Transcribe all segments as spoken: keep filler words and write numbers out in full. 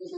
Cek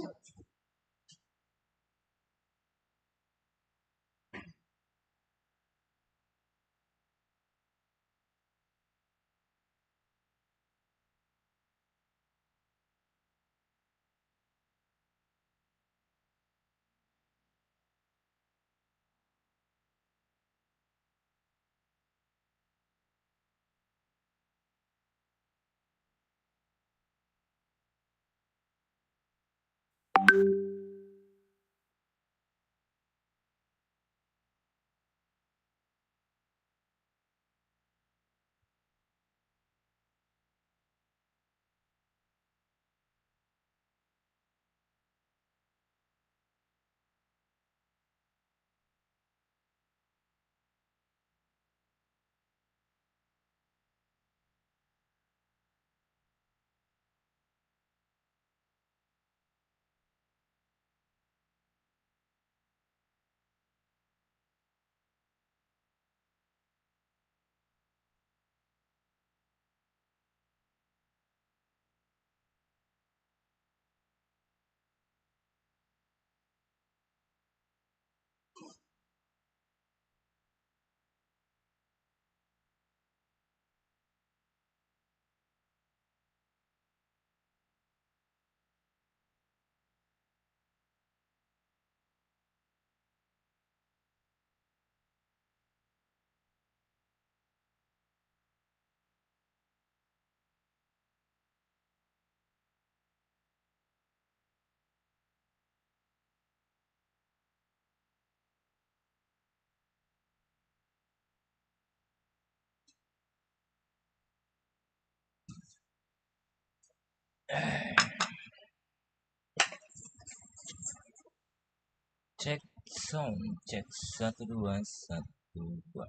sound, cek, satu, dua, satu, dua.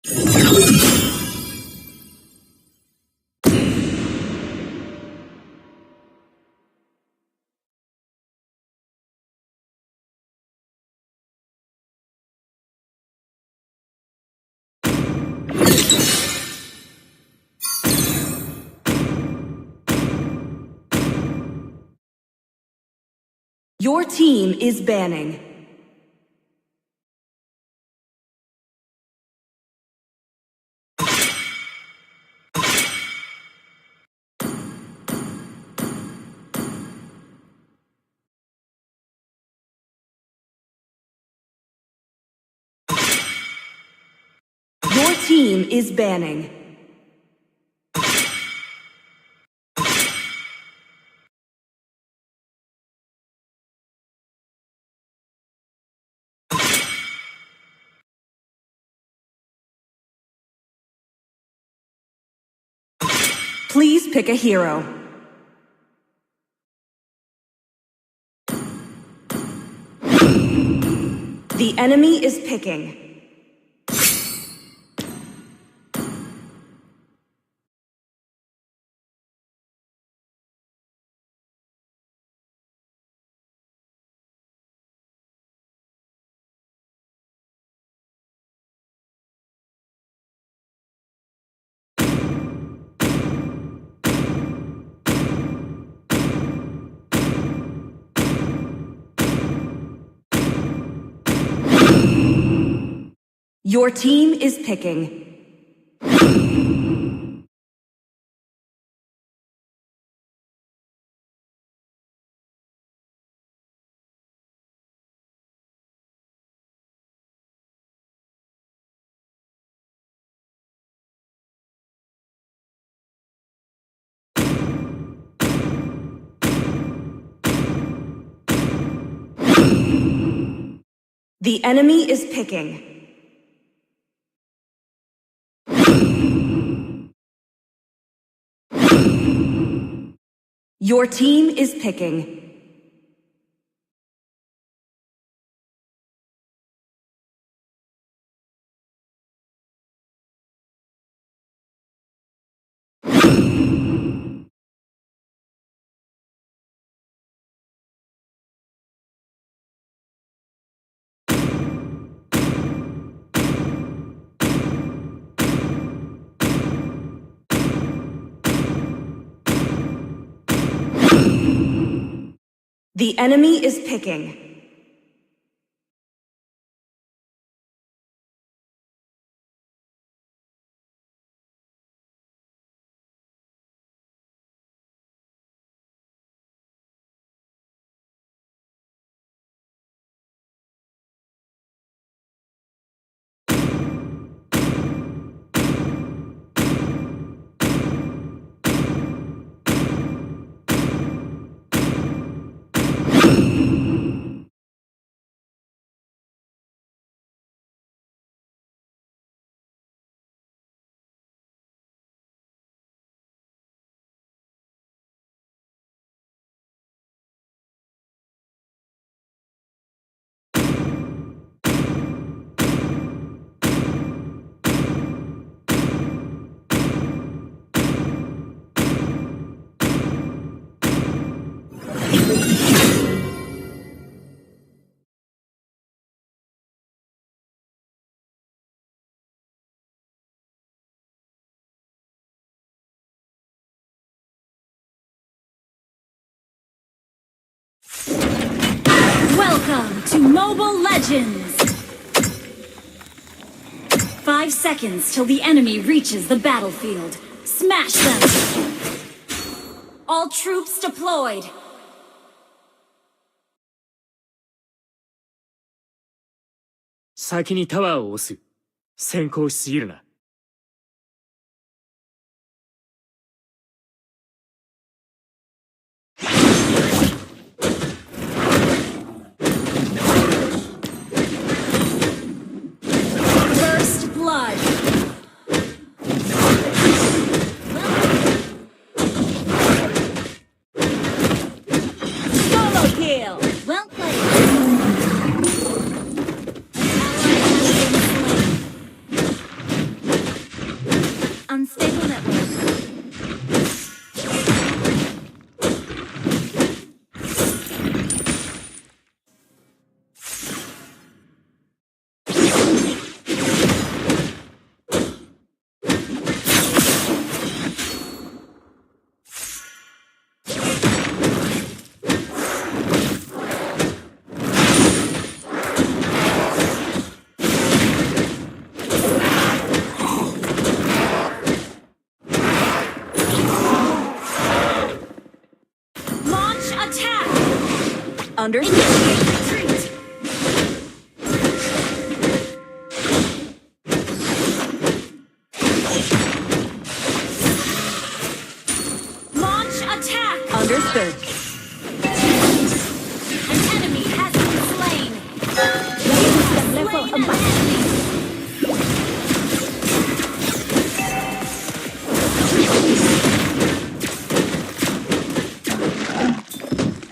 Your team is banning. Your team is banning. Please pick a hero. The enemy is picking. Your team is picking. The enemy is picking. Your team is picking. The enemy is picking. Welcome to Mobile Legends! Five seconds till the enemy reaches the battlefield. Smash them! All troops deployed! 先にタワーを押す。先行しすぎるな。 First blood. Solo kill. Well played. An ally has been slain. Understood. Launch attack! Understood. An enemy has been slain. Level empat.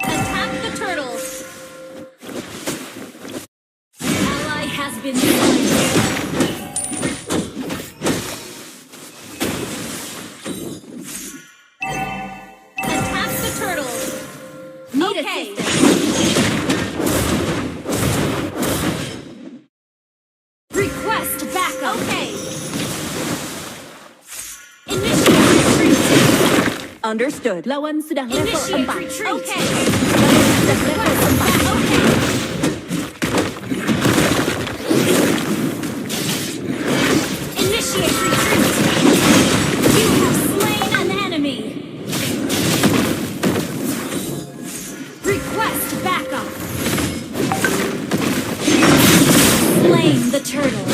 Attack the turtles. Ally has been slain. Attack the turtle. Need assistance. Request backup. Okay. Initiate retreat. Understood. Lawan sedang level empat. Initiate retreat. Okay. Lawan sedang level empat. Okay. Initiate retreat. You have slain an enemy. Request backup. Slain the turtle.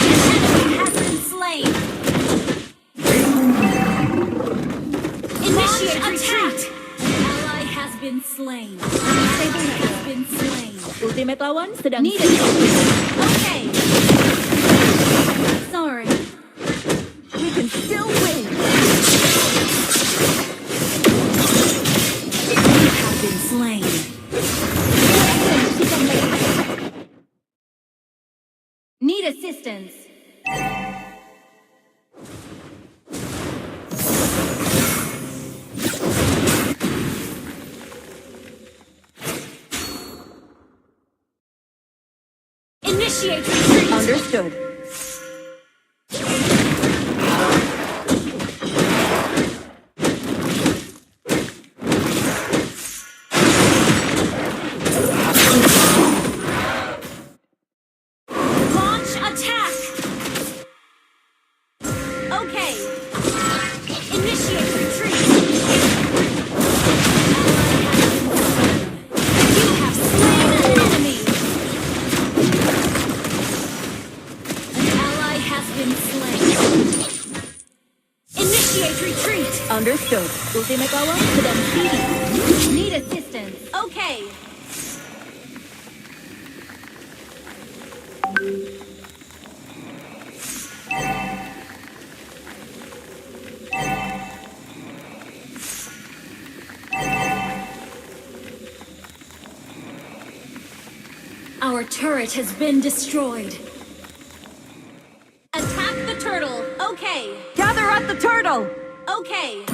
Enemy has been slain. Initiate retreat. Ally has been slain. Has been slain. Ultimate lawan sedang. Need it. Okay. Sorry. We can still win. You have been slain. Need assistance. Initiate retreat. Understood. Launch attack. Okay. Initiate retreat. You have slain an enemy. An ally has been slain. Initiate retreat. Understood. Ultimate lawan sedang feeding. Need assistance. Okay. Our turret has been destroyed. Attack the turtle. Okay. Gather at the turtle. Okay.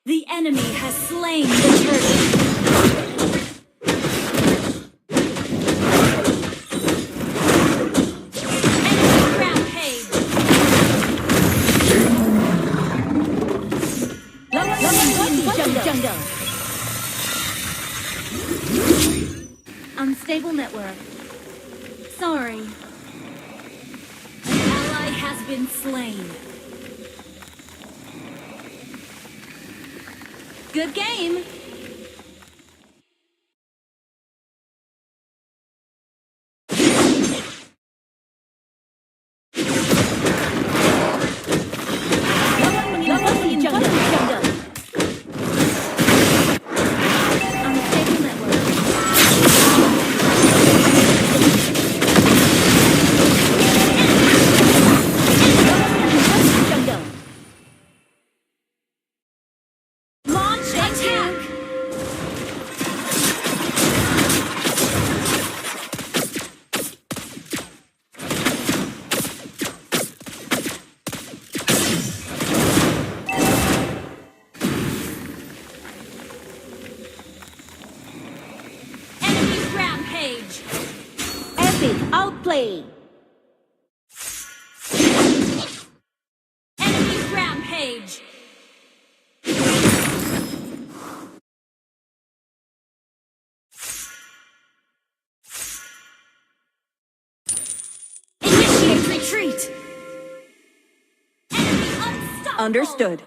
The enemy has slain the turtle. Enemy rampage. Lawan, lawan, lawan, jungle. Unstable network. Sorry. An ally has been slain. Good game. Launch attack! Enemy rampage! Epic outplay! Enemy rampage! Retreat. Enemy unstoppable. Understood.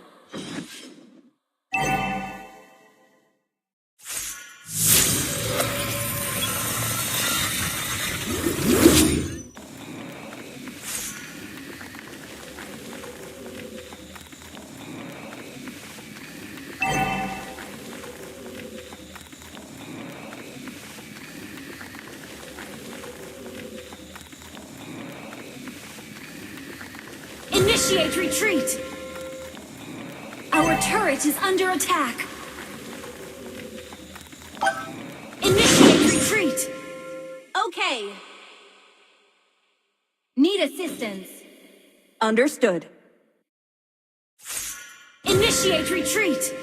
Initiate retreat! Our turret is under attack! Initiate retreat! Okay. Need assistance. Understood. Initiate retreat!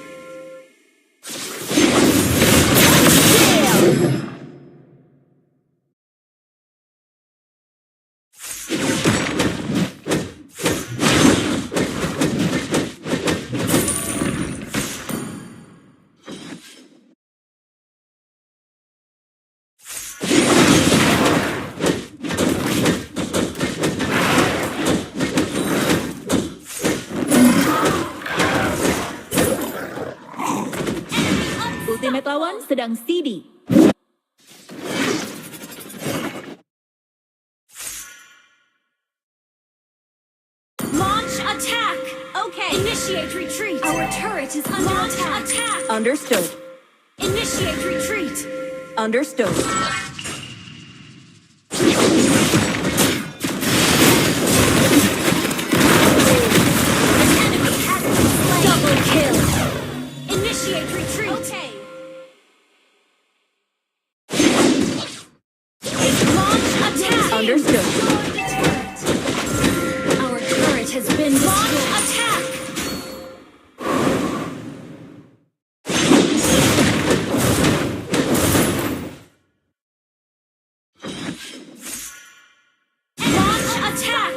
Ultimate lawan sedang C D. Launch attack! Okay. Initiate retreat! Our turret is under attack! Launch attack! Understood. Initiate retreat! Understood. An enemy has been slain. Double kill! Initiate retreat! Okay. Launch attack! Understood. Destroy the turret. Our turret has been destroyed. Launch attack! Launch attack!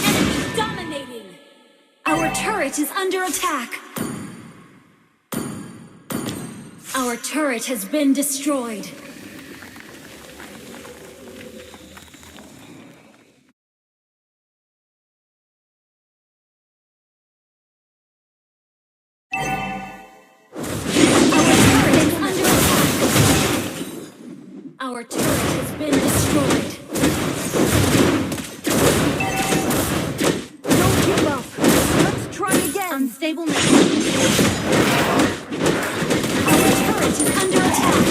Enemy dominating! Our turret is under attack! Our turret has been destroyed. Our turret is under attack. Our turret has been destroyed. Don't give up. Let's try again. Unstable network. Our turret is under attack.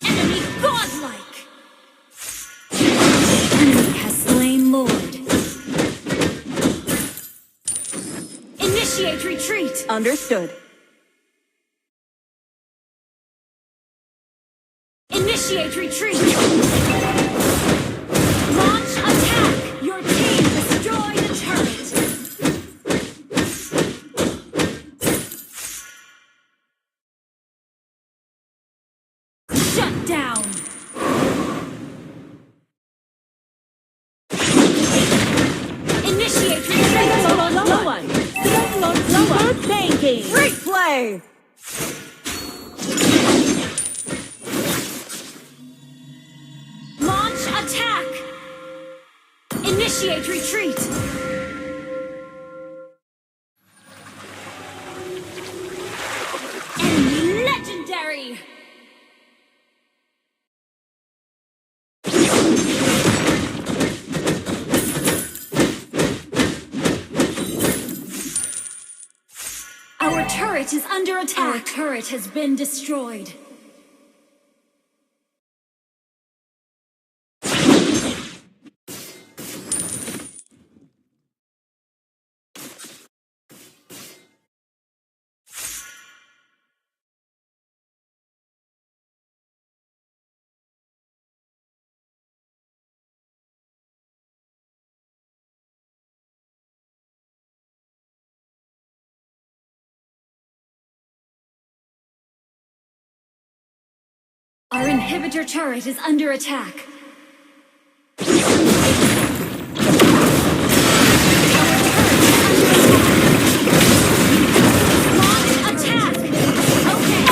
Enemy godlike! Enemy has slain Lord. Initiate retreat! Understood. Initiate retreat! Launch attack! Your team destroyed a turret! Shut down! Initiate retreat! Lawan! Lawan! Lawan! Banking! Great play! Launch attack! Initiate retreat! Enemy legendary! Our turret is under attack. Our turret has been destroyed. Our inhibitor turret is under attack. Attack! Okay.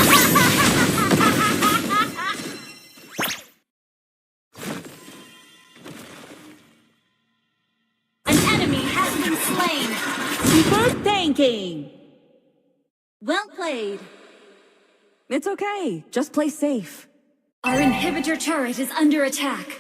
An enemy has been slain. Super tanking. Well played. It's okay. Just play safe. Our inhibitor turret is under attack.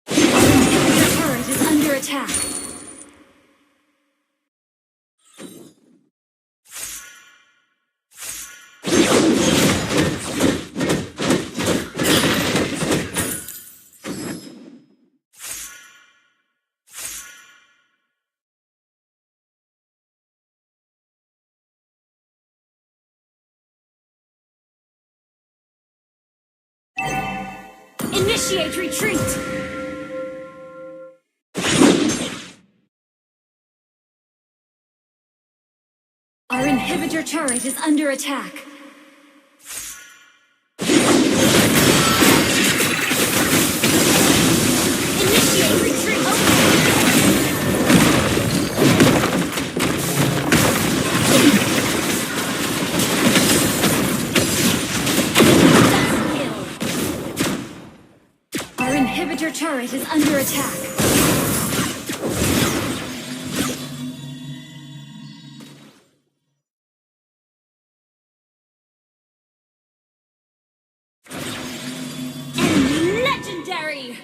Turret is under attack. Initiate retreat! Our inhibitor turret is under attack. Initiate retreat. Our inhibitor turret is under attack. Enemy legendary!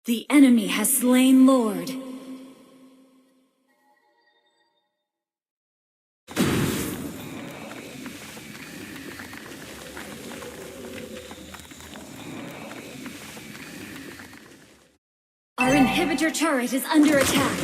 The enemy has slain Lord. Our inhibitor turret is under attack.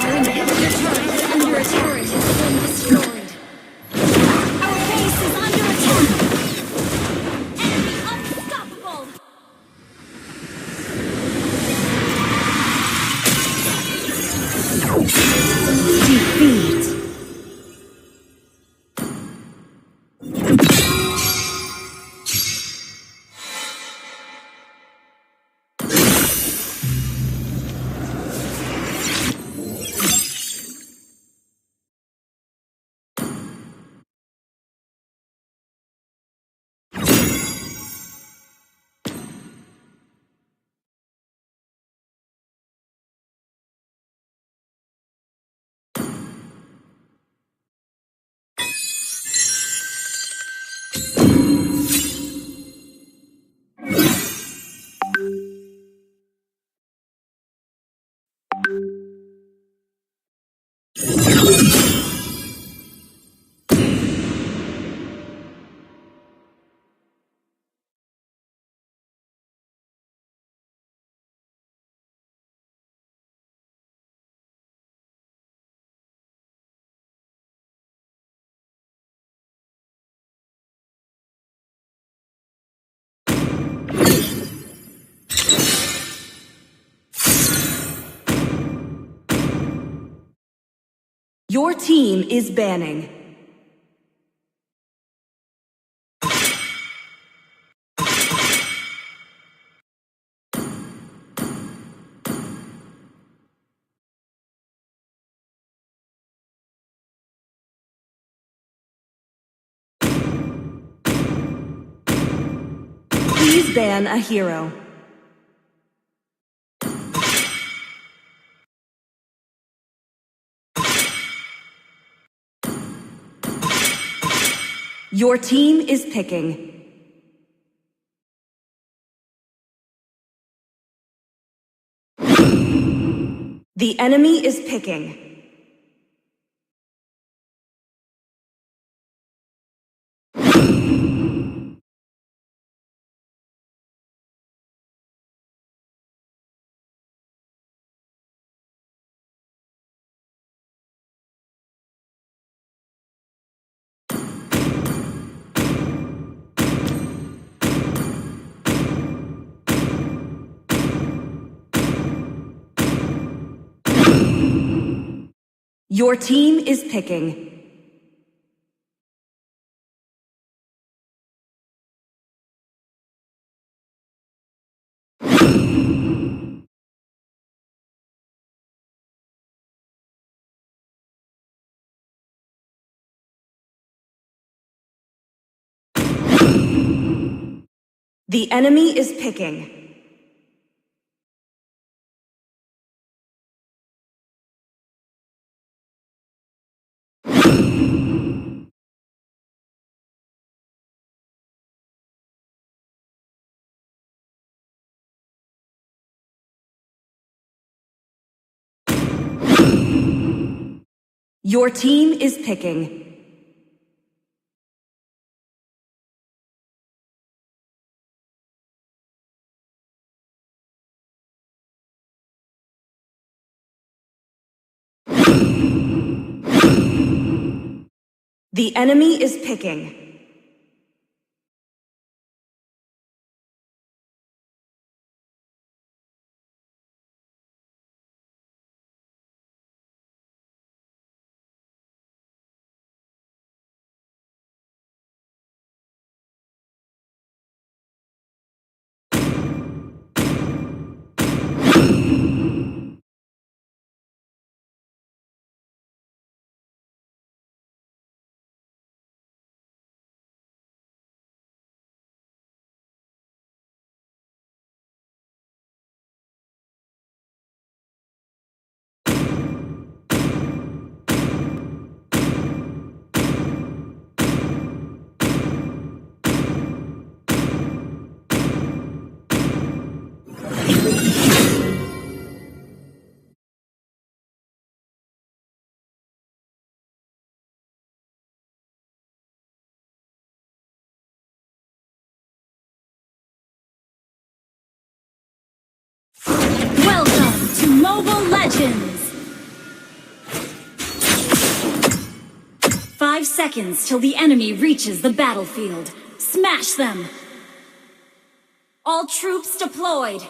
Our inhibitor turret is under attack. Turret has been destroyed. Our base is under attack. Enemy unstoppable. Defeat. Your team is banning. Please ban a hero. Your team is picking. The enemy is picking. Your team is picking. The enemy is picking. Your team is picking. The enemy is picking. Welcome to Mobile Legends! Five seconds till the enemy reaches the battlefield. Smash them! All troops deployed!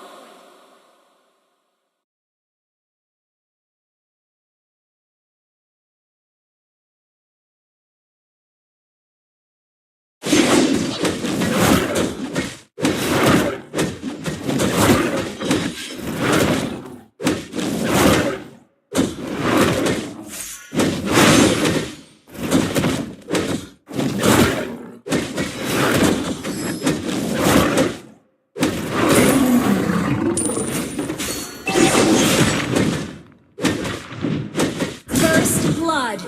First blood.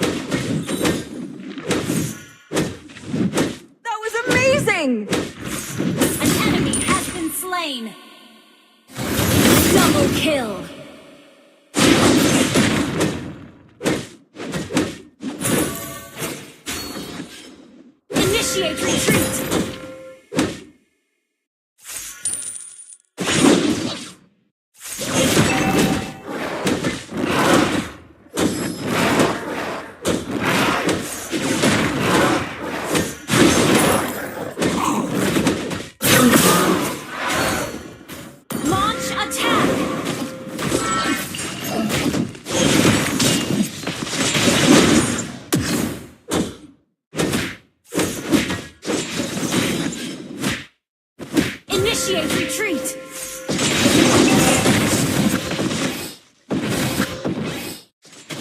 That was amazing! An enemy has been slain. Double kill. Initiate retreat. Launch attack! Initiate retreat!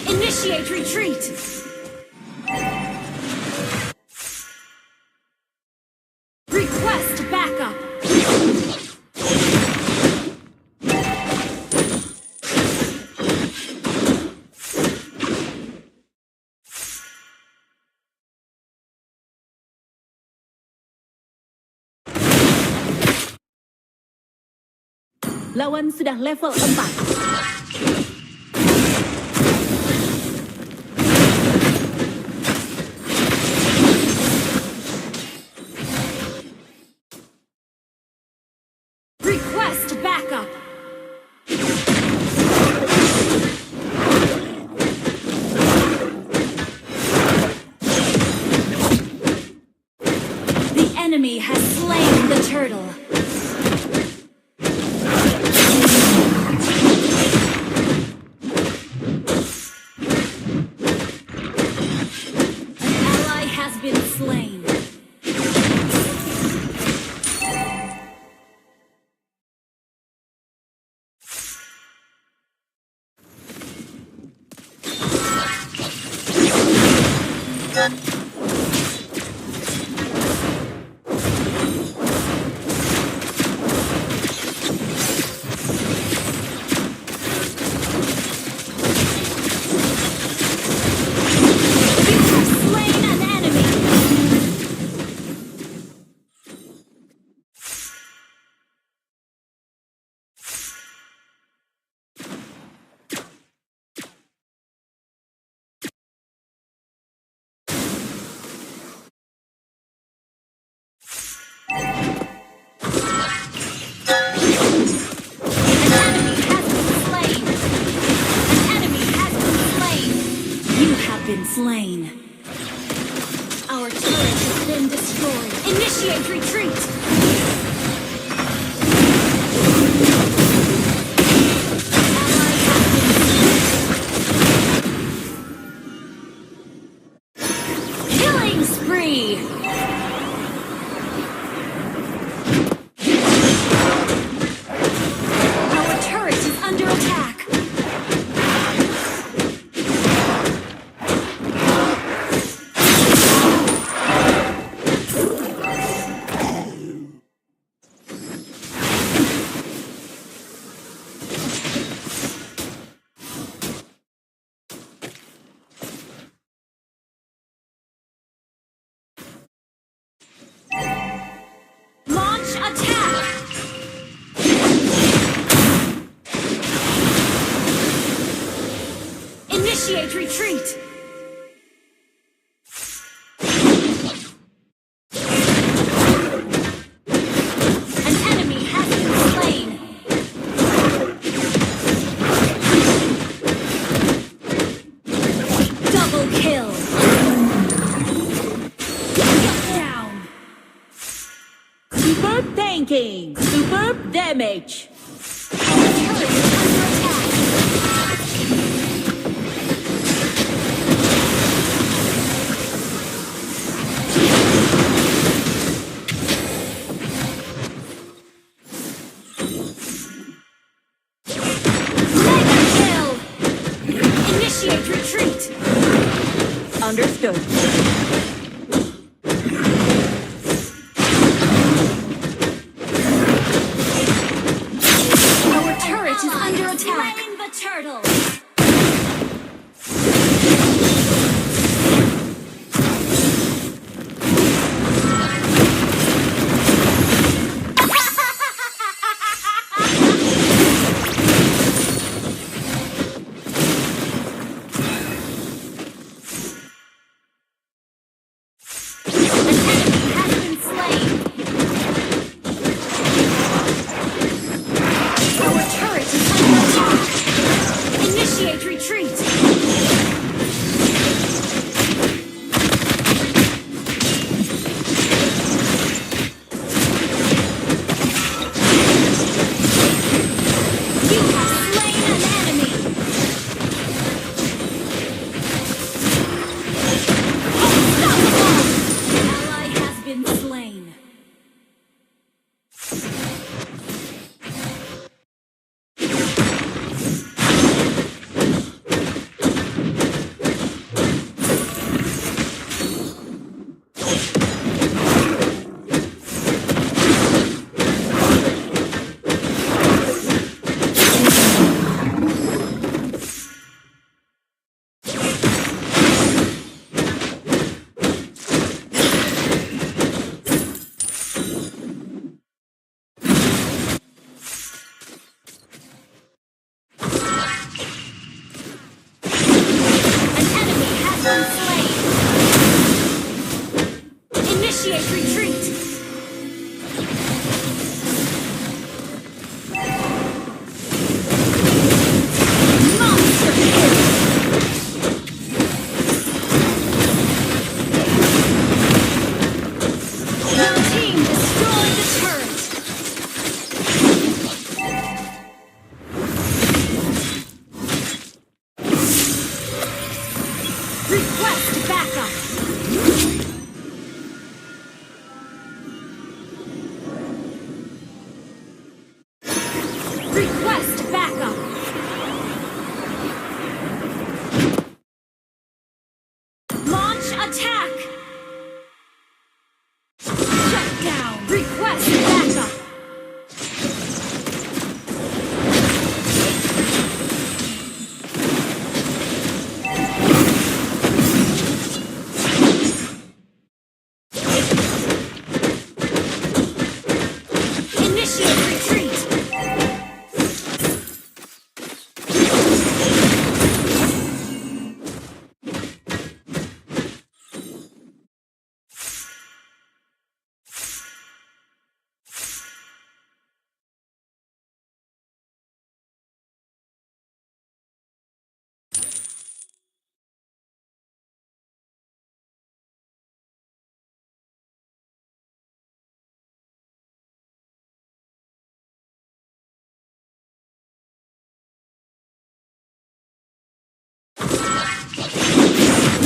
Initiate retreat! Request backup! Lawan sudah level empat. Request backup. The enemy has slain the turtle. An ally has been slain. You have slain an enemy. An enemy has been slain. An enemy has been slain. You have been slain. Our turret has been destroyed. Initiate retreat. Ally has been slain. Killing spree. Our turret is under attack. Launch attack! Initiate retreat! An enemy has been slain. Double kill. Shut down. Super tanking. Super damage. Our turret is under attack. Mega kill! Initiate retreat! Understood. Our turret is under attack. Slain the turtle. An enemy has been slain. Our turret is under attack. Initiate retreat. Request backup. Launch attack. Shut down. Request backup. Initiate retreat.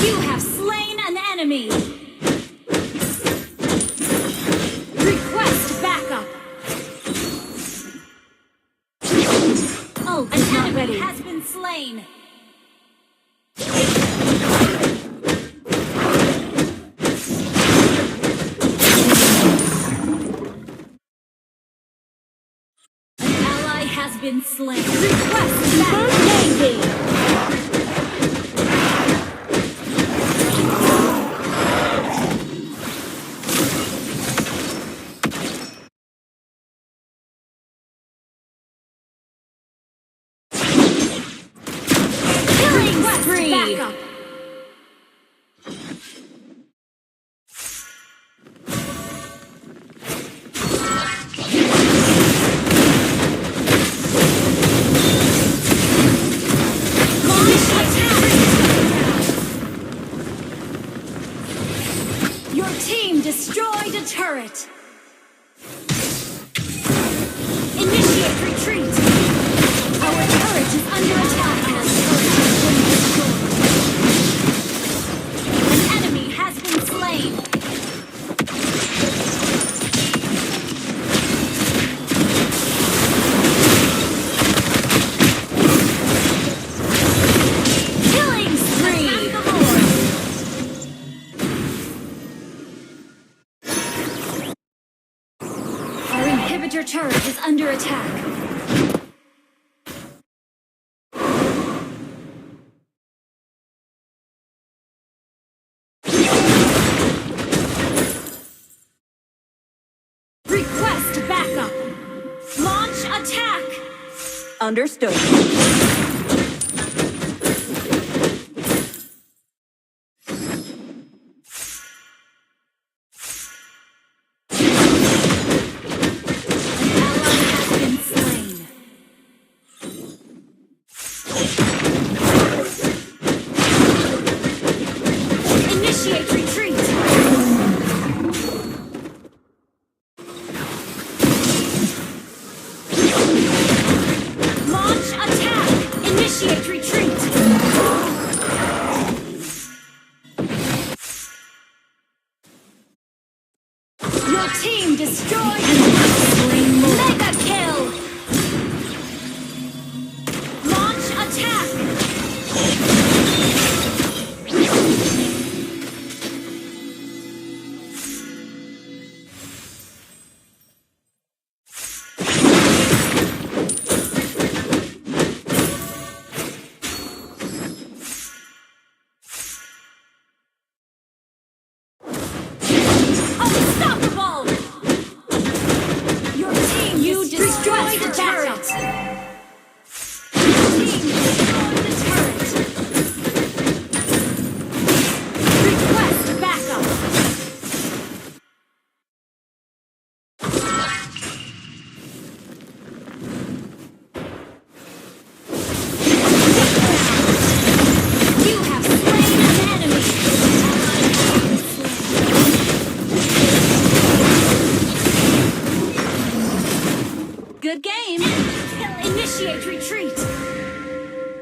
You have slain an enemy. Request backup. Ult is not ready. An enemy has been slain. An ally has been slain. Request backup. Killing spree. Backup. Your team destroyed a turret. Initiate retreat. Our turret is under attack. An enemy has been slain. Killing spree. Our inhibitor turret is under attack. Request backup. Launch attack. Understood. An ally has been slain. Initiate retreat. Launch attack. Initiate retreat. Your team destroyed an enemy. Mega kill. Launch attack. Unstoppable! Your team destroyed the turret. Your team destroyed the turret. Request backup. You have slain an enemy. Good game. Initiate retreat.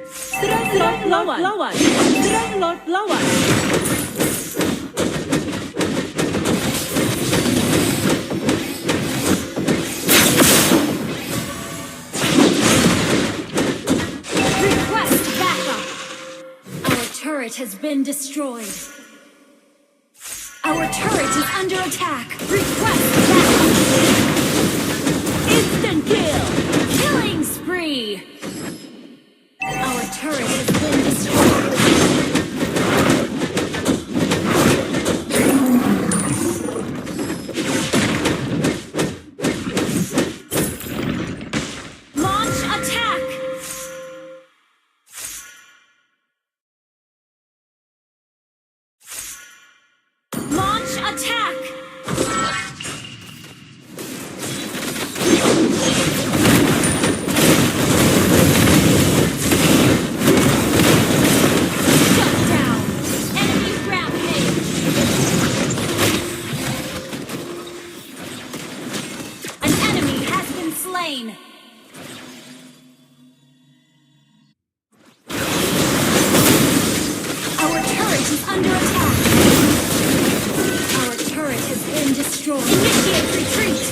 Serang, serang lawan. Lawan. Serang lawan. Turret has been destroyed. Our turret is under attack. Request backup. Instant kill. Killing spree. Our turret has been destroyed. Launch attack. Launch attack! Shut down! Enemy rampage! An enemy has been slain! Our turret is under attack. Our turret has been destroyed. Initiate retreat.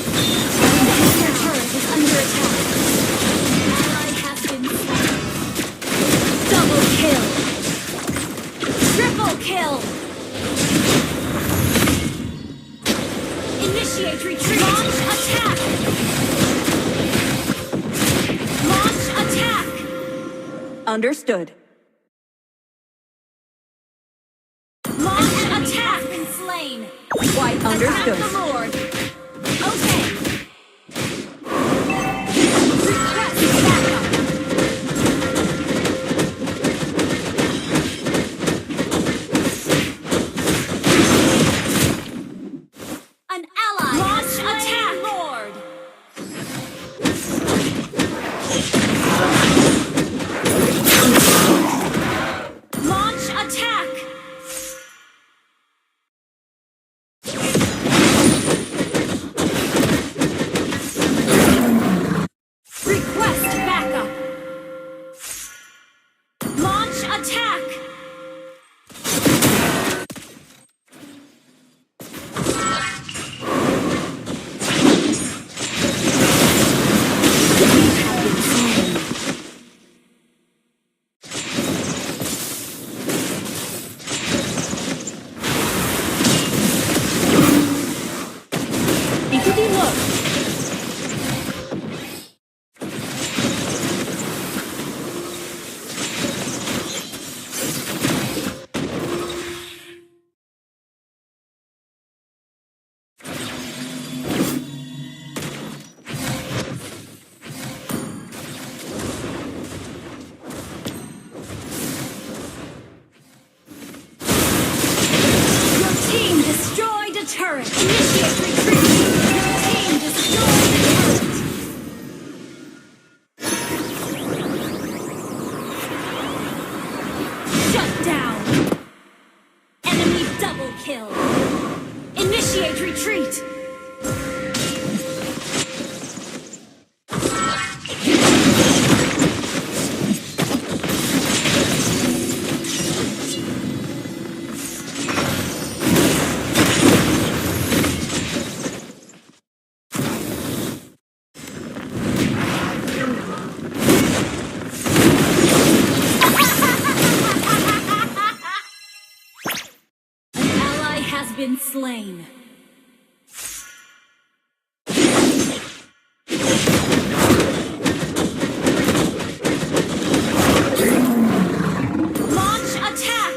Our turret is under attack. Ally has been slain. Double kill. Triple kill. Initiate retreat. Launch attack. Launch attack. Understood. Launch attack. Been slain. Quite understood. Attack the Lord. Okay. Request backup. An ally has slain attack. Lord. Launch attack. Request backup. Launch attack. Ikuti Lord. Your team destroyed a turret. Initiate retreat. Your team destroyed a turret. Shut down. Enemy double kill. Initiate retreat. An ally has been slain. Launch attack!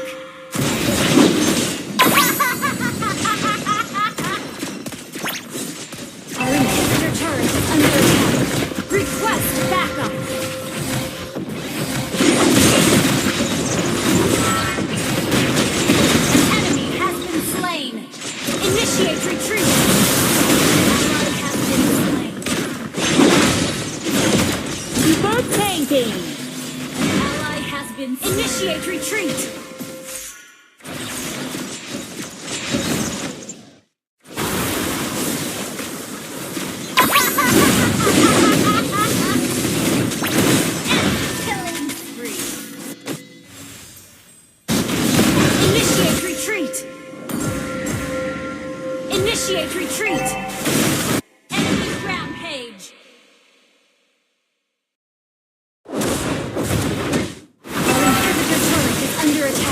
Our inhibitor turret is under attack. Request backup. An enemy has been slain. Initiate retreat. Ally has been slain. Super tanking. An ally has been slain. Initiate retreat. Killing spree. Initiate retreat! Initiate retreat! Enemy rampage! Our inhibitor turret is under attack.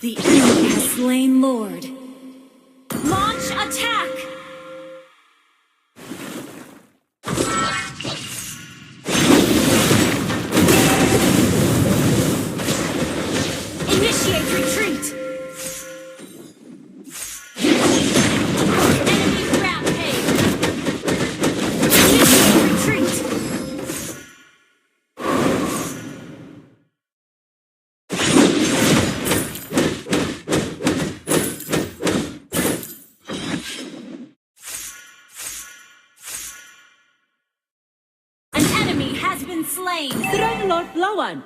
The enemy has slain Lord. Launch attack! Initiate retreat! Enemy rampage! Initiate retreat! An enemy has been slain. Serang Lord lawan.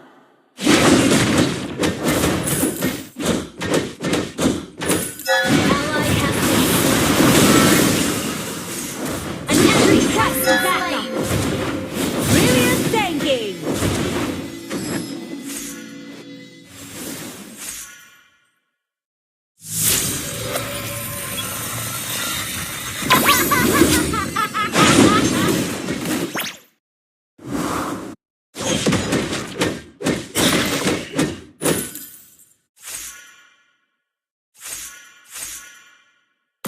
Ally has been slain. An enemy has been slain. Brilliant tanking.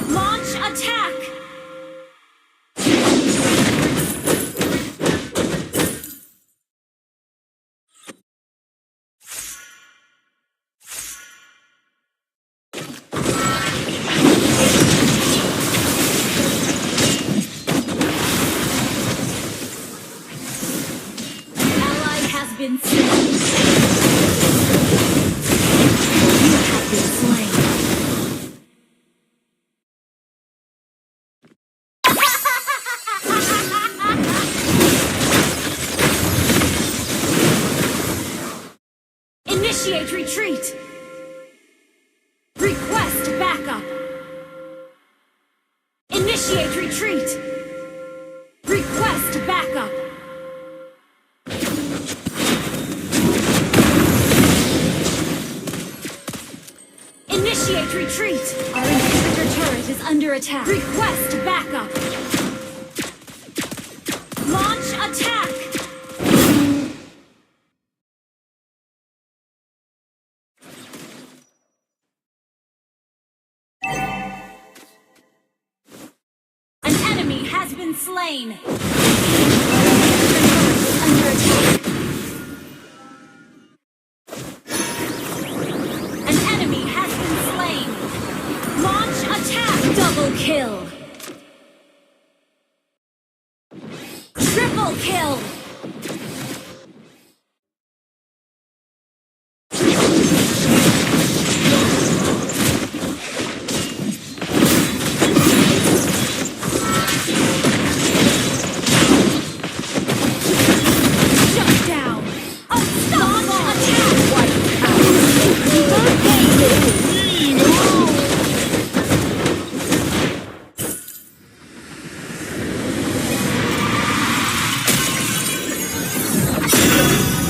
Launch attack! Ally has been slain. You have been slain. Initiate retreat! Request backup! Initiate retreat! Request backup! Initiate retreat! Our inhibitor turret is under attack. Request backup! Launch attack! An enemy has been slain. Under attack. An enemy has been slain. Launch attack. Double kill. Triple kill. Shut down. Unstoppable. Attack. Wiped out. Divine Ace.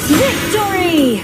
Victory!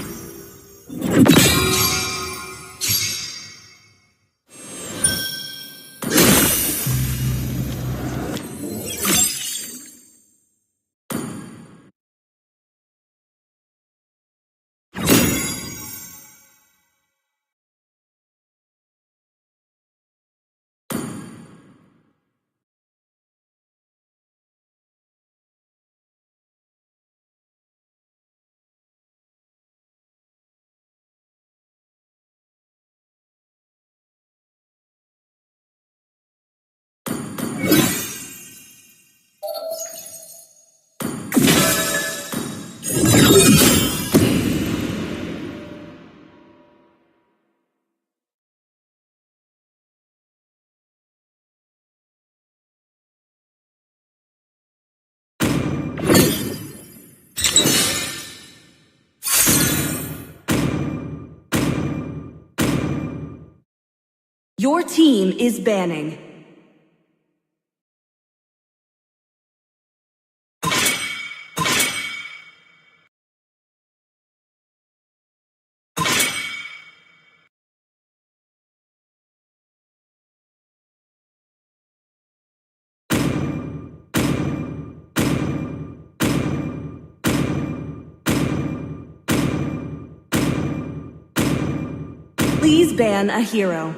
Your team is banning. Please ban a hero.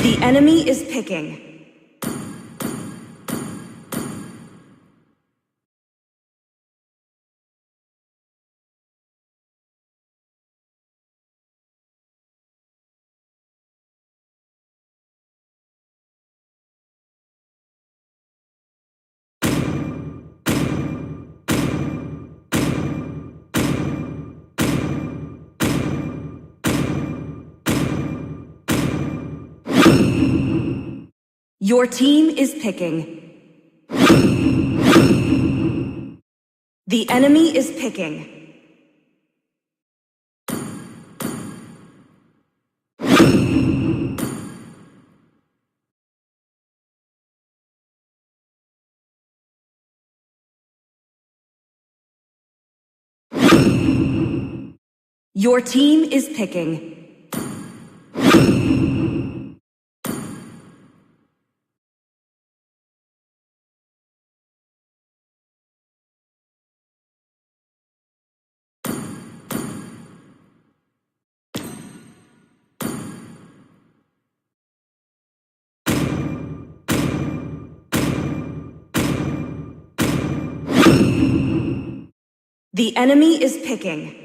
The enemy is picking. Your team is picking. The enemy is picking. Your team is picking. The enemy is picking.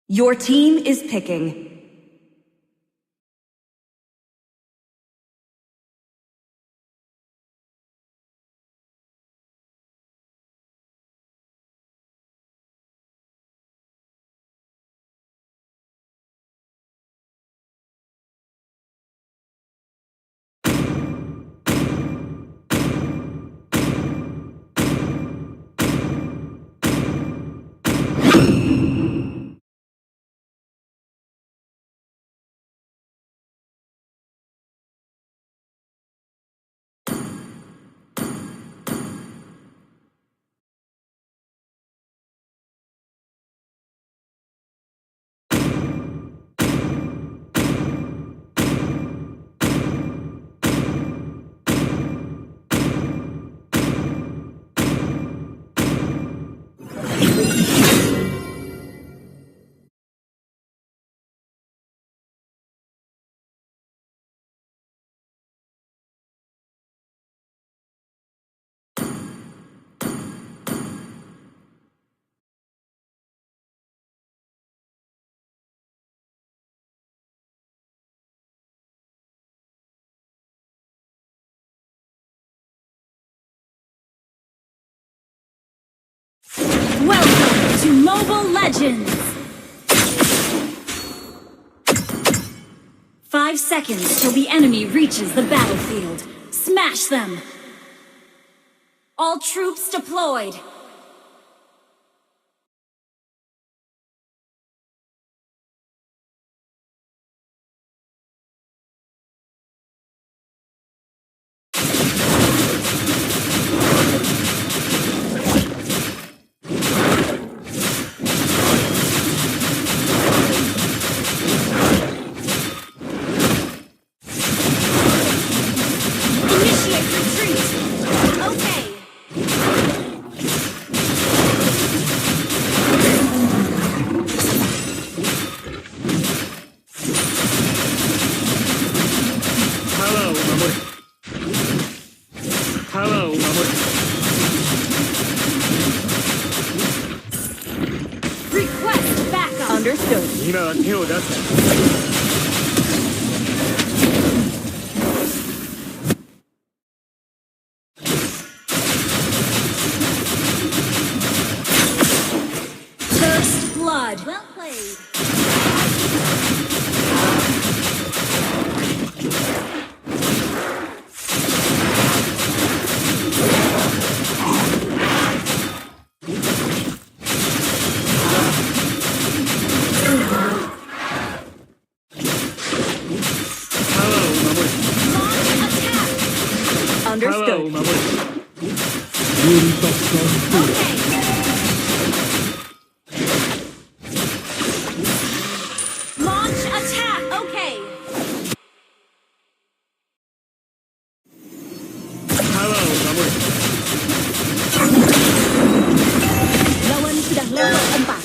Your team is picking. Welcome to Mobile Legends! Five seconds till the enemy reaches the battlefield. Smash them! All troops deployed! Initiate retreat. Okay. Request backup. Understood. 今は手を出す。Well played. Understood. Lawan sudah level empat.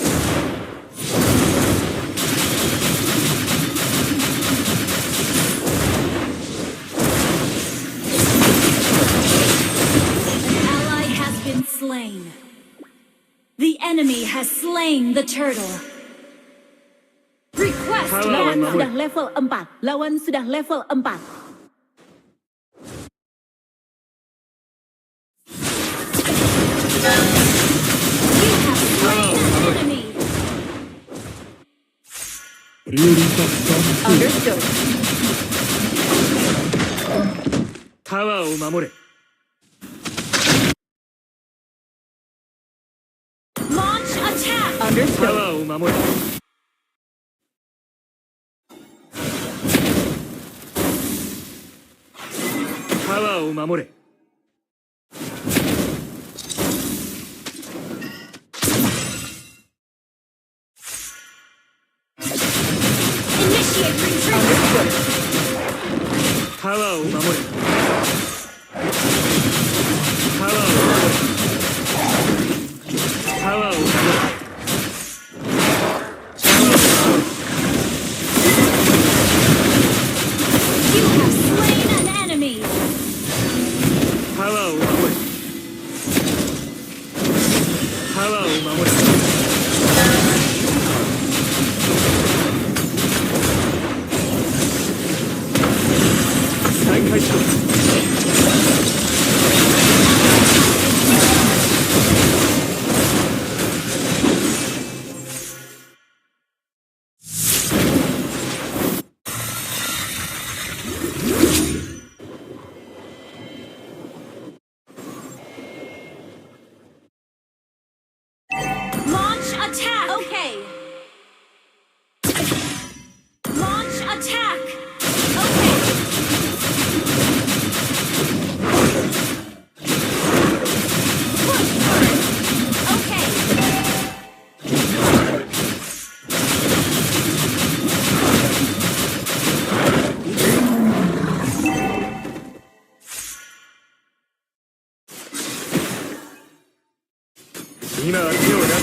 An ally has been slain. The enemy has slain the turtle. Request. Lawan sudah level empat. Lawan sudah level empat. You have slain an enemy. Prioritas satu. Understood. Launch attack. Understood. タワーを守れ。タワーを守れ。 Initiate retreat. タワーを守れ。タワーを守れ。タワーを守れ。 You have slain an enemy. タワーを守れ。タワーを守れ。再開しろ。 Launch attack. Okay. Launch attack. Okay. Push first. Okay. 今は手を出す。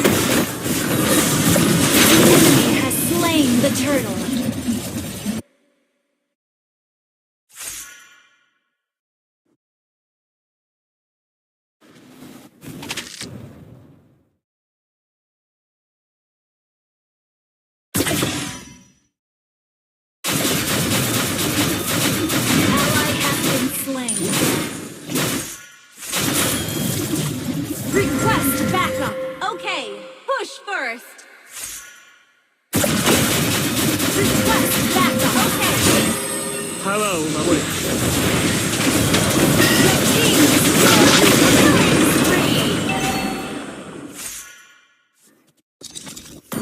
He has slain the turtle. Ally has been slain. Request backup. Okay, push first. Request backup. Okay. タワーを守れ。 Your team destroyed the killing spree.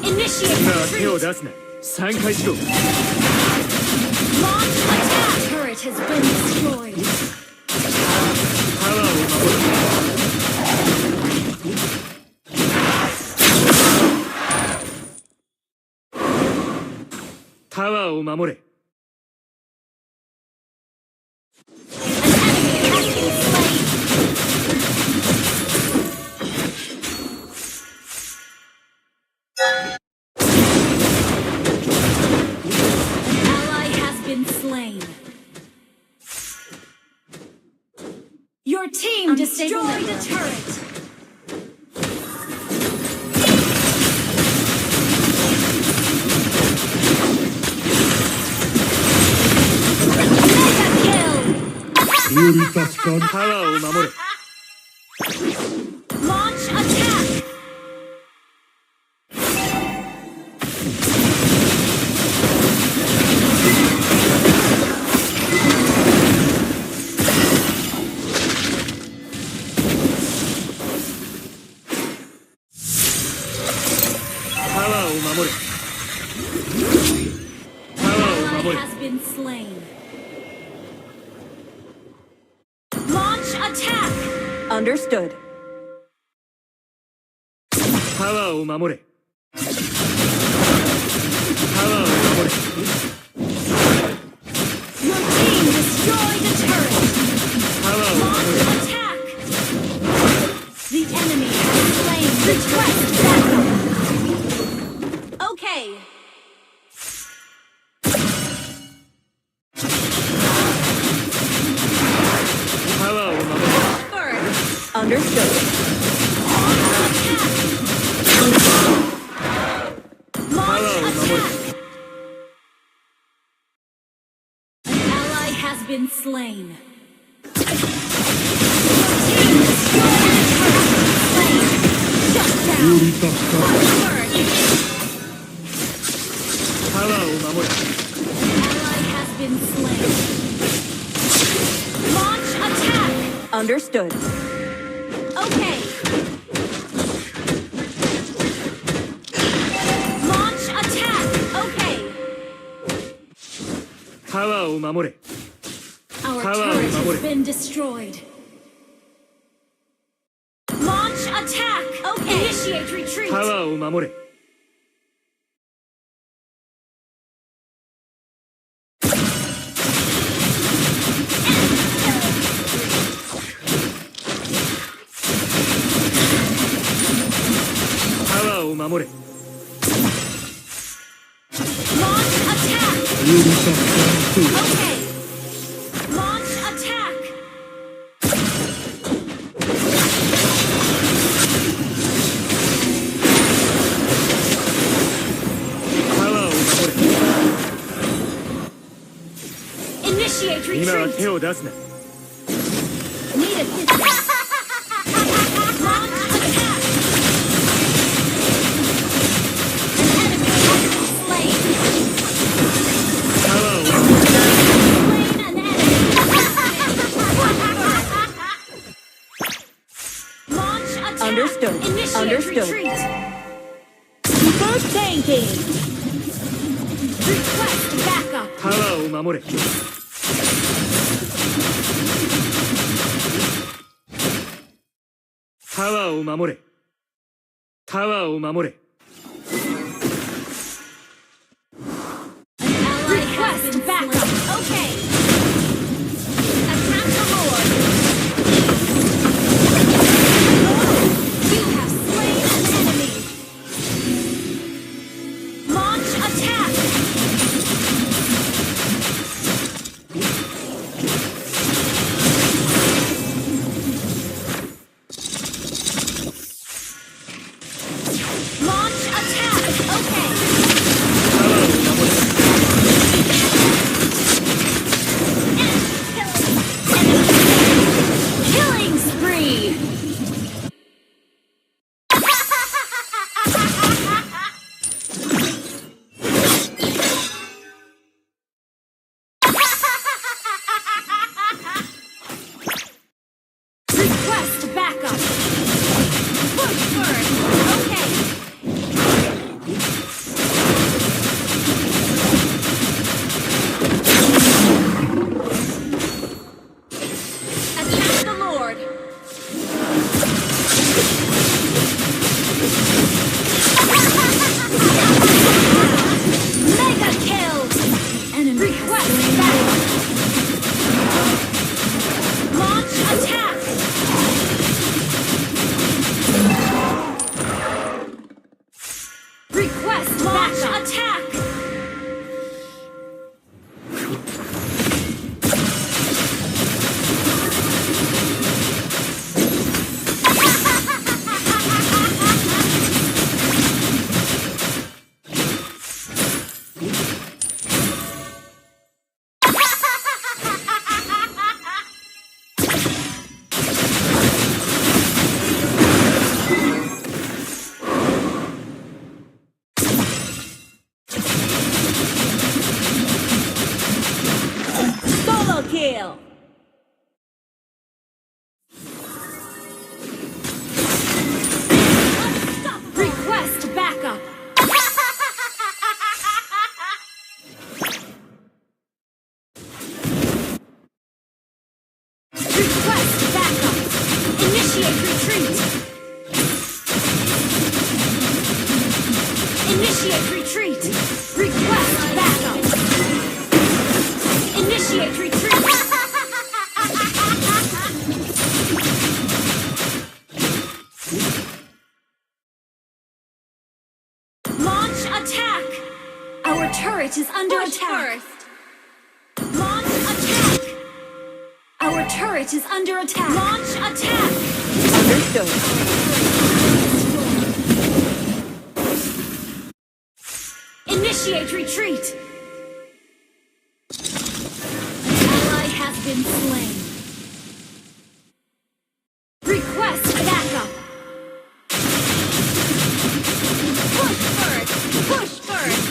Initiate retreat. 今は手を出すな。散開しろ。 Launch attack. Turret has been destroyed. タワーを守れ。 タワーを守れ。 An enemy has been slain. An ally has been slain. Your team destroyed a turret. Mega kill. タワーを守れ。 Launch attack. Understood. タワーを守れ。タワーを守れ。 Your team destroyed a turret. タワーを守れ。 Launch attack. The enemy has slain the turret. Request backup. Okay. タワーを守れ。 First. Understood. Launch attack. タワーを守れ。 Launch attack. An ally has been slain. Your team destroyed an enemy. Slain. Shut down. Onward. タワーを守れ。 Ally has been slain. Launch attack. Understood. Okay. Launch attack. Okay. タワーを守れ。 Our turret has been destroyed. Launch attack. Okay. Initiate retreat. タワーを守れ。 タワーを守れ。 Launch attack. Okay. Launch attack. タワーを守れ。 Initiate retreat. 今は手を出すな。 Need assistance. Launch attack. An enemy has been slain. タワーを Slain an enemy. Launch attack. Understood. Initiate retreat. Understood. Super tanking. Request backup. タワーを守れ。 タワーを守れ。 タワーを守れ。 Request backup. Okay. Attack the Lord. You have slain an enemy. Launch attack. Launch attack. Okay. Killing spree. Request backup. Push first. Okay. Attack the Lord. Mega kill. Enemy. Request backup. Launch attack. Request backup. Launch attack. Solo kill! Request backup! Request backup! Initiate retreat. Initiate retreat. Request backup. Initiate retreat. Launch attack. Our turret is under attack. Launch attack. Our turret is under attack. Launch attack. Understood. Initiate retreat. Ally has been slain. Request backup. Push first. Push first.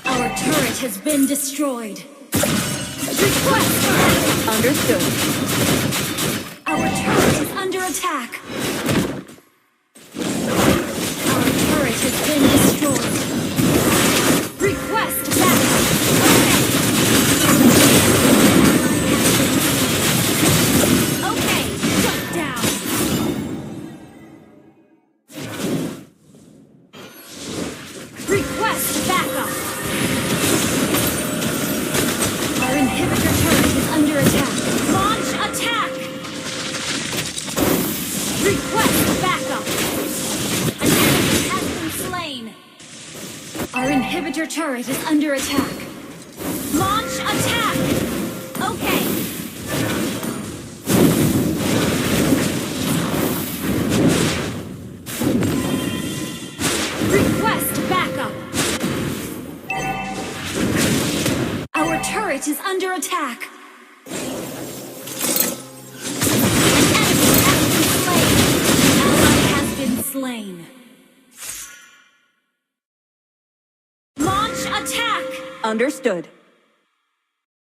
Our turret has been destroyed. Request backup. Understood. Our turret is under attack. Our turret has been destroyed. Request backup. Okay, shut down. Request backup. Our inhibitor turret is under attack. Launch attack. Request backup. An enemy has been slain. Our inhibitor turret is under attack. Launch attack. Okay. Request backup. Our turret is under attack. An enemy has been slain. An ally has been slain. Launch attack! Understood.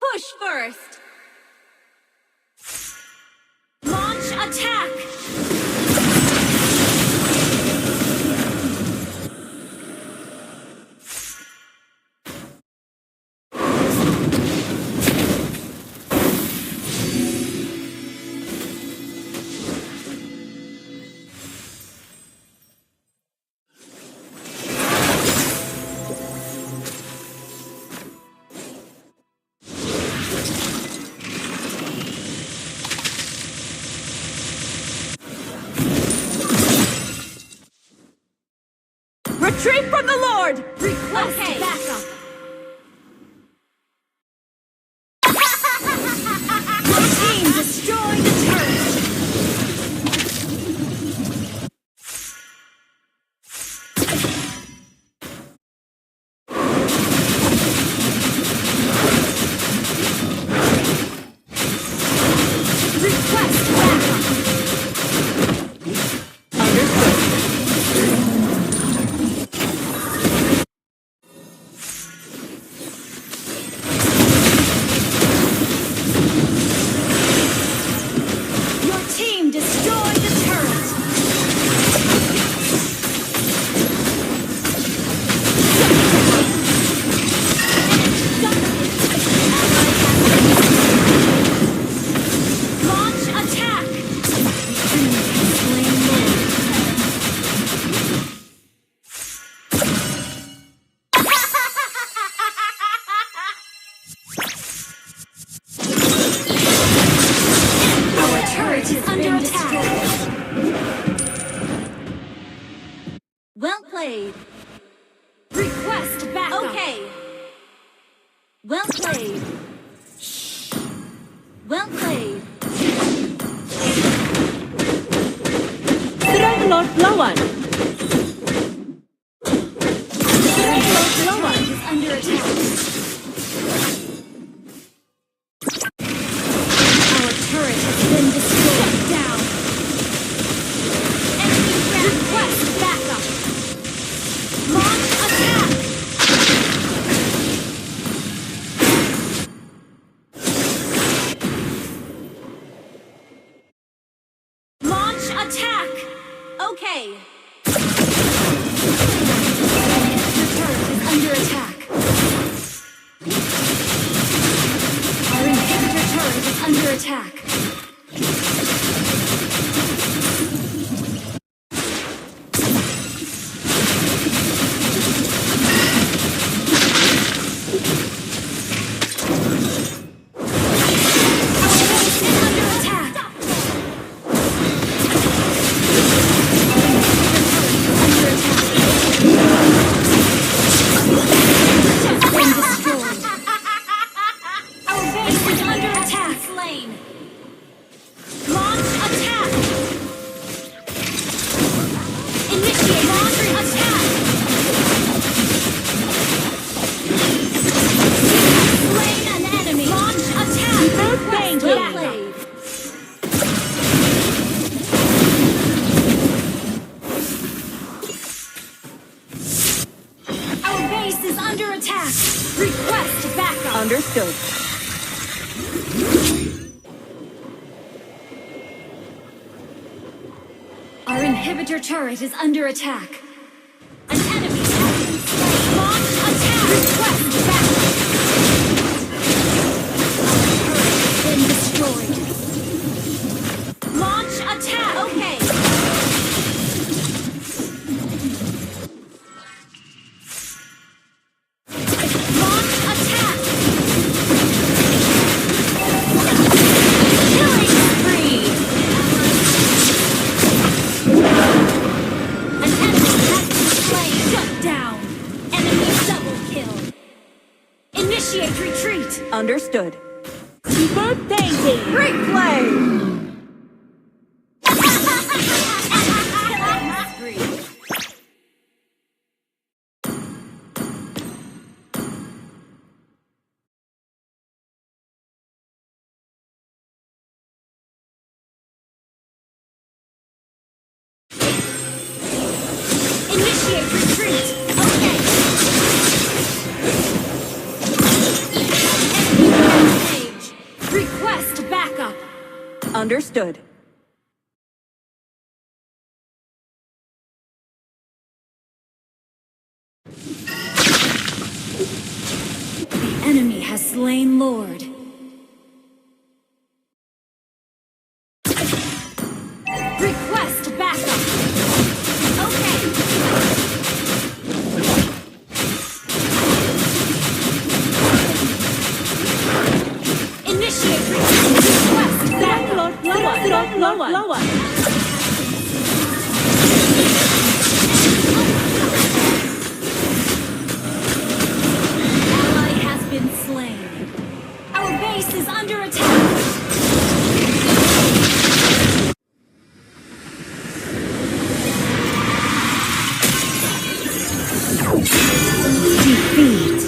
Push first. Launch attack! Retreat from the Lord! Request backup! Your team destroyed the turret! Request backup. Understood. Your team destroyed the turret. Launch attack. Our turret is under attack. Well played. Request backup. Okay. Well played. Well played. Serang Lord lawan. Serang Lord lawan. Under attack. Our turret has been destroyed. Shut down. Enemy down. Request backup. Launch attack. Launch attack. Okay. Your turret is under attack. Our inhibitor turret is under Attack. Our base is under attack. Slain. Launch attack. Initiate launch attack. Slain an enemy. Launch attack. Request backup. Our base is under attack. Request backup. Understood. Our inhibitor turret is under attack. An enemy has been slain. Launch attack. Request backup. Our turret has been destroyed. Launch attack. Okay. Launch attack! Killing spree! An enemy has been slain. Shut down! Enemy double kill! Initiate retreat! Understood. Super Tanky! Replay! Killing spree! Initiate retreat. Okay. Enemy rampage. Request backup. Understood. The enemy has slain Lord. Request backup. Okay. Initiate retreat. Request backup. Download lower. Download lower. Ally has been slain. Our base is under attack. Defeat.